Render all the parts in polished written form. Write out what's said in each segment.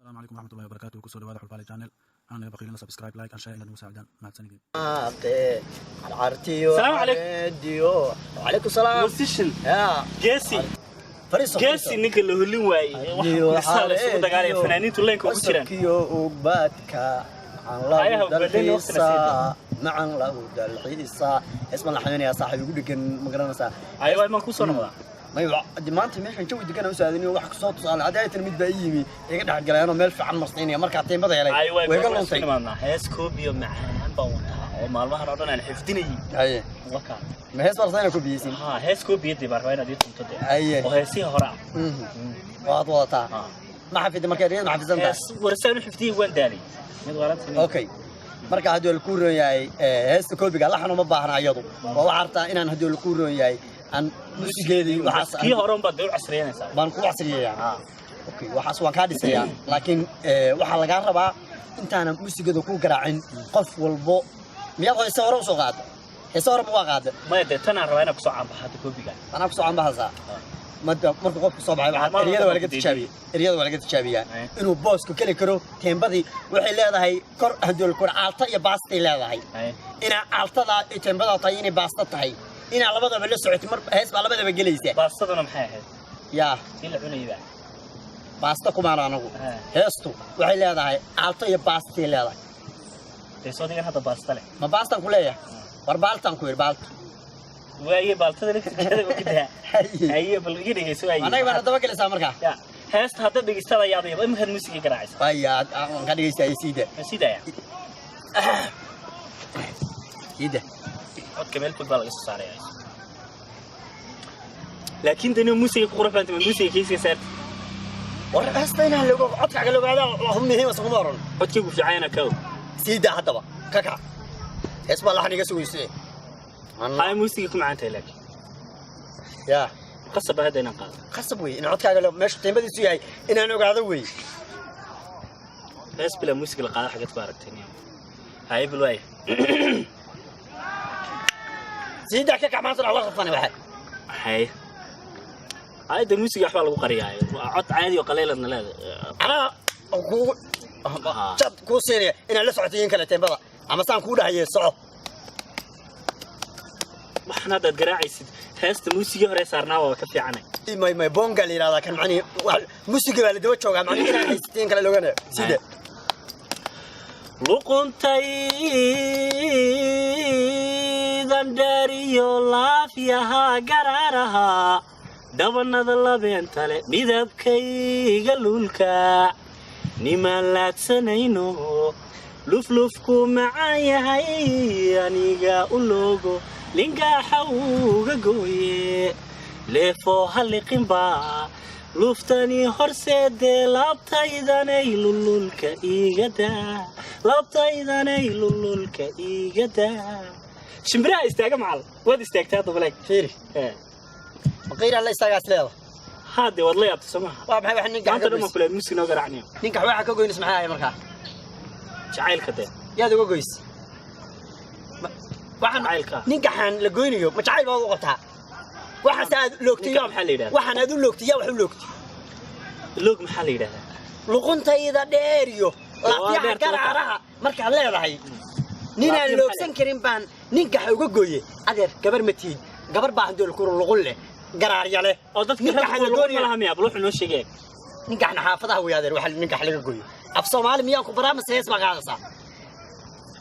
Asalaamu calaykum waraxmatullahi wabarakaatu. Kusoo dhawaada Xulfaale Channel. Aan naga baqiilina subscribe, like and share inaad nagu saacidaan. Mahadsanidin. Carcartiyo. Salaamu calaykum. Rediyo, wacalaykum salaam. Musician. Ya. Geesi. Fariiso. Geesi, ninka la holin waayey. Waxa kulisaa la isugu dagaalaya, fanaaniintu leenka ugu jiraan. Cusubkiyo ugbaadka macan Ayaha lagu ugbaadayna waqtina. dalxiisaa, macan lagu dalxiisaa. Hees baan la xaminayaa, saaxiib igu dhegan, ma garanaysaa? Ayo, waa imaan kusoo noqdaa. May, maanta meeshan jawi degan aan u saadiniyo wax kusoo tusaale haddii ay tan mid baa ii yimi, iga dhex galayeenoo meel fiican marsiinaya. Markaa tiimada helay Ayo, waa way iga isku luntay. Nimaadnaa hees koobiyo macaan baan wataa oo maalmahan oo dhan aan xifdinayay. Haye. Waka. Ma hees barsayna ku biyeysin? Ha, hees koobiyadii baan rabaa inaad ii tunto dee. Haye. Oo heesihii hore ah. Waad wadataa? Ha. Ma xafida marka ereyada? Ma xafisan tahay? Hees warsaan u xifdiyey, waan daalay mid waalantan. Okay, marka haddii la kuu roon yahay, heesta koobiga laxan uma baahna iyadu. Waa waxaa rabtaa inaan haddii la kuu roon yahay aan musigeedii waxaas Kii hore unbaad dee u casriyeynaysaa. Baan ku casriyeeyaa. Okay, waxaas waan kaa dhisayaa, laakiin waxaa lagaa rabaa intaanan musigada ku garaacin qof walbo miyaad heese hore usoo qaada? Heese hore ma waa qaada? Maya, dee tanaan rabaa inaan kusoo caanbaxo hadda koobiga. Anaa kusoo canbahaysaa. Marka markuu qofku soo baxay waxaa Maalmaha ereyada waa laga ku tijaabiya, ereyada waa laga tijaabiyaa Eh. inuu boosku keli karo. Teembadii waxay leedahay kor haddii kor aalta iyo baastay leedahay. Haye. Inaa aaltada iyo teembada tahay, inay baasta tahay, inaa labadaba la socotay, mar hees baa labadaba gelaysa. Baastaduna maxay ahayd? Yaa. Tii la cunayay baa. Baasta kumaan anagu. Eh. Heestu waxay leedahay aalto iyo baastay leedahay. Dee soo digan hadda baasta leh. Ma baastaan ku leeyahay? War baaltaan ku yidhi, baalto. Waaye, baaltada laftirkeeda waa ku daa. Haye. Haye, bal iga dhegeyso waaye. Anaga baan daba gelaysaa markaa. Ya, heesta hadda dhegeystada yaabaya iminkaad muusiga garaacaysa. Waya, waan ka dhegeystaayay, siida. Ma siidaya? Siida. Codka meel fog baa laga soo saaraya, laakiin dani muusiga ku qurux badan, muusiga kiisiga saarta. War heesta inaan lago codkaaga la ogaada waa muhiim, isaguma oran. Codkaygu fiicanyana ka og. Siida haddaba, ka kac, hees baa laxan iga sugayse. Haya, muusiga ku macaan tahay laakiin. Ya. Qasab baa hadda inaan qaado. Qasab wey in codkaaga meeshu tiimadiisu yahay inaan ogaado wey. Hees bilaa muusiga la qaado xageed ku aragtay? Haye, bal waaya. Siida, ka kac, maanta wax qafana waxa. Haye haye, dee muusiga waxbaa lagu qariyaa. Waa cod caadi oo qalayladna leedahay. Anaa kugu jad kuu siinaya inaan la socoto in kale teembada ama saan kuu dhahaye soco. Waxaan haddaad garaacaysid heesta muusigii hore saarnaa waa ka fiicanay. May, may, bonga la yidhahdaa kan. Macnihi musiga baa la daba joogaa, macnihi inaan haysato in kale la ogaanayo. Sida. Luquntaydan dheeriyo laafyaha garaaraha, dhabanada labeentale, midabkayga luulka, nimaan laadsanayno, luflufku macaan yahay, aniga u loogo lingaaxa uga gooye, leefoo halliqinba luftani horseedee, laabtaydanay lululka iigadaa, laabtaydanay lululka iigadaa. Shimbiraha istaaga macal waad istaagtaa dabaleeg. Fiiri, maqiiraa la istaagaas leeda. Haade, waad la yaabtay soo maha? Waa maxay wax ninka Maanta ka dhan goys? baan kule muusig noo garaacniyo. Ninka waxa ka goynis maxay ahay markaa? Jacaylka dee. Yaad uga goys? Waxaan Jacaylka. Ninkaxaan la goynayo ma jacayl baad u qabtaa? Waxaase aad loogtay? Ninka maxaa la yidhahdaa? Waxaan aad u loogtay, yaa wax u loogtay? Loog maxaa la yidhahdaa? Luquntayda dheer iyo laafyaha dheerta. Garaaraha markaad leedahay ninaan Laafyaha. Loogsan karin baan ninkaxa uga gooye. Adeer, gabar ma tiid, gabar baa handool kuru luqun leh, garaarya leh. Oo dadka Ninkaxa la raggu goynaya. ma laha miya? Bal wuxuu noo sheegay. Ninkaxna xaafadaha wey adeer, waxa ninkax laga gooyo. Af Soomaali miyaan ku baraa mase hees baa qaadaysaa?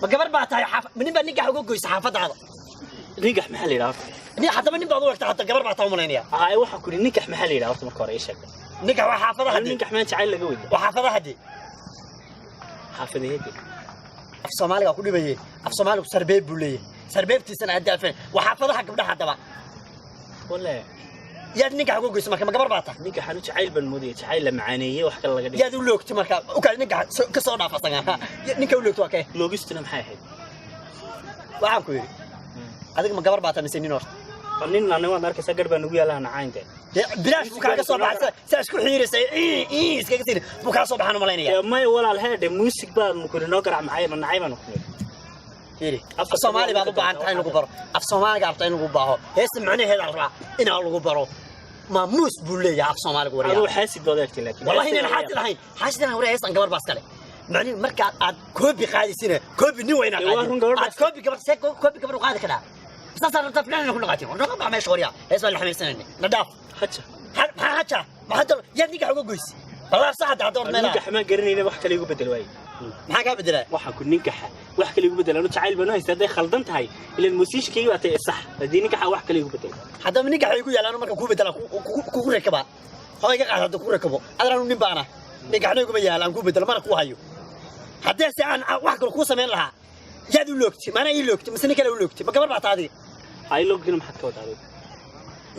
Ma gabar baa tahay ma nin baa ninkax uga goysa xaafadaada? Ninkax maxaa la yidhahdaa horta? Nin haddaba nin baad u egtaa, hadda gabar baa taa umalaynaya. Haye, waxaan ku yidhi ninkax maxaa la yidhahdaa horta marka hore ii sheeg. Ninkax waa xaafadaha dee. Ninkax maan jacayl laga weydiyo? Waa xaafadaha dee. Xaafadaheedi? Af Soomaaliga ku dhibaye. Af Soomaaligu sarbeeb buu leeyahay, sarbeebtiisana aad daafeen. Waa xaafadaha gabdhaha haddaba. Walle. Yaad ninkax uga goysa marka? Ma gabar baa tahay? Ninkaxaan u jacayl baan moodaya, jacayl la macaaneeyey, wax kale laga dhigay. Yaad u loogtay marka? Ukaa ninkax ka soo dhaaf asaga. Ninka u loogtay waa kee? Loogistuna maxay ahayd? Waxaan ku yidhi, adiga ma gabar baa tahay mise nin horta? Waa nin aniga, waad arkaysaa, gar baa nugu yaalla nacaynte. Dee bilaash buu kaaga soo baxay, saa isku xiiraysa iskaga siin buu kaa soo baxaan umalaynaya. Maya walaal, heedhe, muusig baan ku yidhi noo garaac. Maxay ma nacay baan ku yidhi? Fiiri. Afka Af Soomaali baad u baahan tahay in lagu baro. Af Soomaaliga rabta in lagu baaho. Heesta macnaheeda la rabaa inaa lagu baro. Maamuus buu leeyahay af Soomaaliga waryaa. Aduu xaasid baad eegtay laakiin. Wallahi inaan xaasid ahayn, xaasid ahayn waryaa. Heestan gabar baa iskale. Macnihi markaad aad koobi qaadaysina, koobi nin weynaa Dee waa qaadin. Run, gabar baa Aad koobi gabar see koobi gabar u qaadi karaa? Saasaa rabtaa finaanina ku dhaqaatin. War naga bax meesha waryaa, hees baan la xamaysanayna, na dhaaf. Haja. Maxaa haja? Maxaa yaad ninka uga goysi? Balaa saxda hadda hor meelaha. Ninkaxa maan garanayna, wax kale igu bedel waaye. Maxaa kaa bedelaa? Waxaan ku ninkaxa wax kale igu bedel. Anu jacayl baan u haystaa. Hadday khaldan tahay ilan musiishkayga baa tahay sax. Haddii ninkaxa wax kale igu bedel. Haddaba ninka waxay ku yaalaan marka kuu bedela kugu rakaba hoo iga qaad. Hadda kugu rakabo adraanu nin baana ninkaxna iguma yaala aan kuu bedelo mana kuu hayo. Haddii se aan wax kale kuu samayn lahaa, yaad u loogtay? Maanaa ii loogtay mise nin kale u loogtay? Ma gabar baa taa adiga? Hay, loogina maxaad ka wadaa adigu?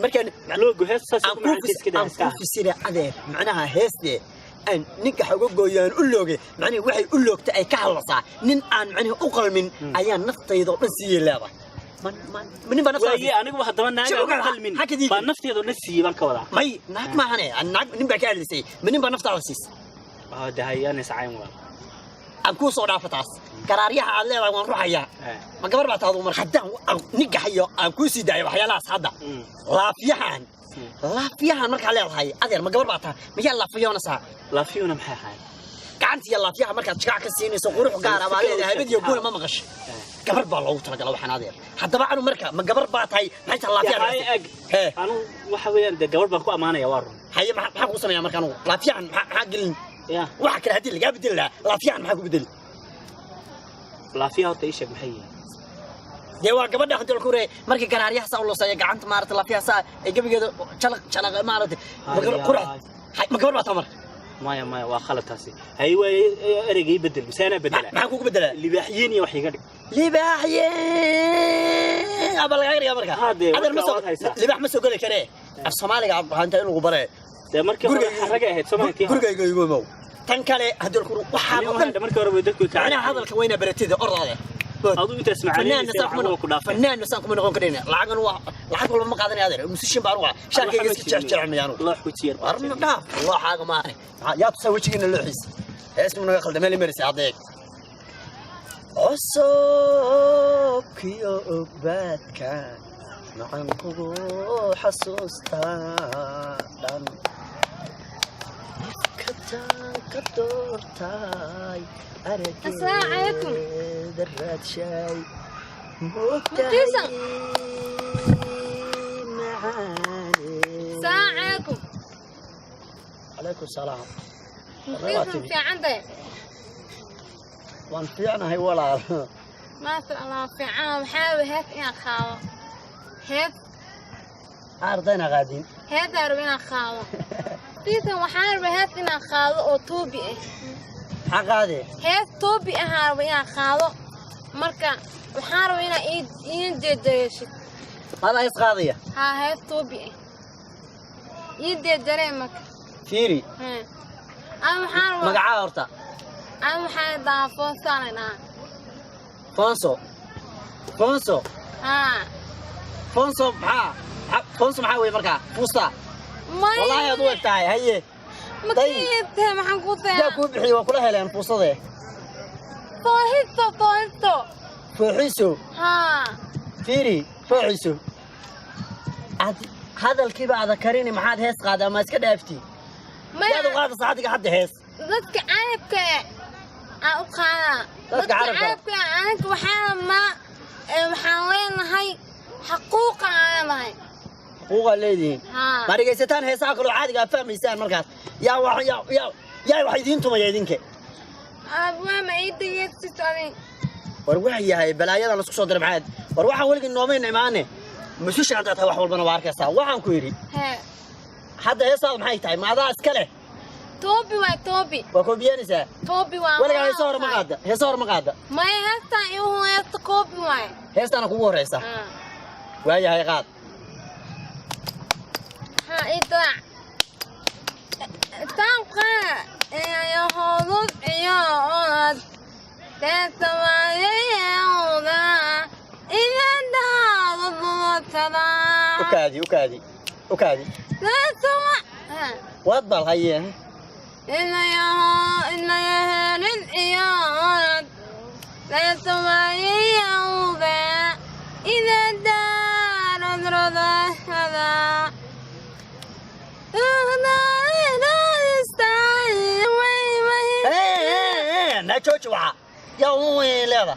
Markaan Loogu hees saas aan ku kuu macaantay iska daa aan iska. Kuu fisira adeer, macnaha heestee aan ninka uga gooyaan u loogay, macnihi waxay u loogtay ay ka hadlasaa nin aan macnihi u qalmin ayaa naftayda oo dhan siiyey leedahay. Ma nin baa naftaada Waaye anigu haddaba naaga Shib u ogaada, qalmin ha kadiigin. Baa nafteeda oo dhan siiyey baan ka wadaa. May, naag maahane, naag nin baa ka hadlaysay. Ma nin baa naftaada siisay? Ah, de hayaan iscayn waa. Aan kuu soo dhaafa taas. Garaaryaha aad leedahay waan ruxayaa. Ma gabar baa taadu? Mar haddaan aan ninkaxayo aan kuu sii daayo waxyaalahaas hadda, laafiyahan laafiyahan markaa leedahay adeer, ma gabar baa taha? Miyaa laafiyoonaysaa? Laafiyuna maxay ahayd? Gacanta iyo laafiyaha markaad jigaac ka siinayso qurux gaara baa leedahay. Habad iyo guuna ma maqashay? Gabar baa loogu talagala waxaan adeer. Haddaba anu marka ma gabar baa tahay? Maxay tahay laafiyahan? Hay ag. Hee. Anu waxa weeyaan dee gabar baan ku ammaanaya, waa run. Haye, maxaa kugu sameeyaa marka anugu laafiyahan? Maxaa gelin? Ya. Waxa kale haddii lagaa bedeli lahaa, laafiyahan maxaa ku bedeli? Laafiya horta ii sheeg maxay yihiin? Dee waa gabadha hadii laku reey markii garaaryaha saa u looseeya gacanta maarata laafiyaha saa ay gebigeeda jalaq jalaq maarata. Hay, qurux hay. Hay, ma gabar baa tahay marka? Maya maya, waa khalad taasi. Hay waaye, ereyga ii bedel mise anaa bedela? Maxaa kugu bedelaa? Libaaxyiin iyo wax iga dhig. Libaaxye aba lagaa dhigaa marka. Ha, dee, adeer ma marka soo waad haysaa. Libaax ma soo geli karee. Af Soomaaliga waxaa inta in lagu baree. Dee markii hore xaraga ahayd Soomaaliya tii hore. Gurigayga igu imow. Tan kale haddii laku waxaa oo dhan Markii hore way dadku ka macnaha hadalka wayna baratida ordaade. Aduu intaas fanaan macaanaysa saan kuma waxaan ku dhaafay. Fanaan saan kuma noqon karayna. Lacagan waa lacag walba ma qaadanaya adeer. Musician baan u ah, shaarkayga iska jecjecmaya anugu. Loox wejiyeer. Warna dhaaf looxaaga maahane. Yaa tusaa wejigiina looxiisa? Heesmu naga khaldamee limarisa adeeg cusubkiyo ogbaadka maxaan kugu xasuustaa dhan ifkataan ka doortay. Assalaamu calaykum. Arageeda raadshay. Mutiisan. Macaane. Asalaamu calaykum. Calaykum salaam. Mutiisan, fiican tahay? Waan fiicnahay walaal. Maasha Allah, fiican. Waxaa rabay hees inaan qaado. Hees. Ardayna qaadin. Heesaan rabay inaan qaado. Mutiisan, waxaan rabay hees inaan qaado oo tuubi ah. Maxaa qaadee? Hees tuubi ahaan rabay inaan qaado. Marka waxaan rabay inaa ii jeejeeshid. Madaa hees qaadaya? Haa, hees tuubi ah. Ii jeejaree marka. Fiiri. Hee. Ama waxaan rabaa. Magacaa horta? Ama waxaan dhahaa Foosaan dhahaa. Fonso, fonso. Haa. Fonso maxaa fonso maxaa wey markaa fuusta? Maya. Wallaahi aad u eg tahay. Haye. Ma Dayib. kiyite maxaan ku yaa tayaa? Kuu bixiyey waa kula heleen fuusadee. Fooxiso, fooxiso. Fooxiso. Haa. Fiiri, fooxiso, aad hadalkiiba aada karini, maxaad hees qaadaa? Ama iska dhaafti. Maya. Yaad u qaadaysa adiga hadda hees? Dadka carabka aan u qaadaa. Dadka carabka? Carabka aniga waxaan ma waxaan leenahay xaquuqa aan leenahay. Xuquuqaa leedihiin? Haa. Ma dhegaysataan heesaha kaloo caadiga aad fahmaysaan markaas? Yaa wax yaa wax idiin tumaya idinka? Abwaa ma ii dhegeysid adiga? War wax yahay balaayadan lasku soo diray maxaad? War waxaan weligii noomayna imaane. Mususha haddaad tahay wax walbana waa arkaysaa. Waxaan ku yidhi, Hee. hadda heesaada maxay tahay? Ma adaa iska leh? Toobi waa toobi. Waa koobiyanaysaa? Toobi waa. Weligaa heesa hore ma qaada? Heesa hore ma qaada? Maya, heestaan igu heesta koobi waay. Heestaana kugu horreysa? Haa. Waayahay, qaad. Haa, ii daac taanqa iyo hudud iyo orod teesawaayayawda idan daado buutada. U kaadi, u kaadi, u kaadi. Teesawa Waad bal haye. Inayaherid iyo orod teesawaayayawda idan daarod rodahada. Naa jooji waxa yaa u leeda.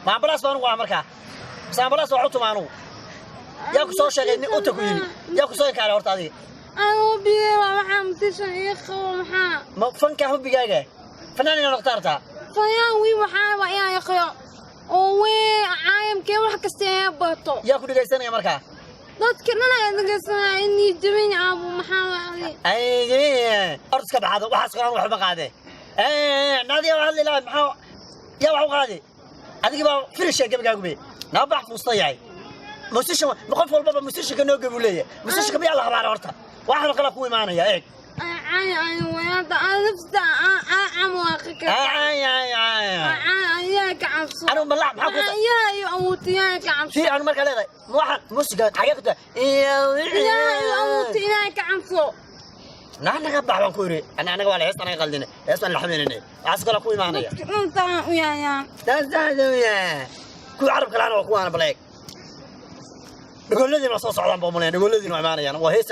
Ma ambalaas baan ugu ah markaa? Mise ambalaas waa cutuma anugu? Yaa ku soo sheegay nin uta ku yimi? Yaa ku soo inkaaray horta adiga? Anigu biyo waa waxaa musishan ii qabo maxaa? Ma fankaa hubigaaga fanaan inaa noqota rabtaa? Fayaan wiin waxaa rabaa inaan yaqyo oo weyn caalamkee wax kasta ee barto. Yaa ku dhegaysanaya markaa? Dadka dhan ayaa dhegaysanaya inii jabin aabo maxaa waa adi. Horta iska baxaado waxaas qoran waxba qaade. Naadiya waxaad leedahay maxaa yaa wax u qaade? Adigii baa firisha gebigaagu be naa bax fuusta yahay. Musishan ma qof walbaba musishanka noo gebu leeyahay? Musishanka miyaa la habaara horta? Waxaanoo kale ku imaanaya eeg. Caay ay wayada nafta caam waaqi karta. Ay, ay, ay. Caay ayaa ka cabso. Anigu malac maxaa ku Ayaa iyo awoodtiyaa ka cabso. Fii anu markaa leedahay ma waxaan musiga xagee ku tahay? Ayaa iyo awoodtiyaa ka cabso. Naa naga bax baan ku yidhi. Anaga waa la heesta anaga qaldine hees baan la xamaynayne waxaas kale ku imaanaya. Dadka dhan taan u yaayaan. Kuwa carabka laana waa kuwaana bal eeg. Dhagoladiina waa soo socdaan baa umaleyn, dhagoladiina waa imaanayaan waa hees.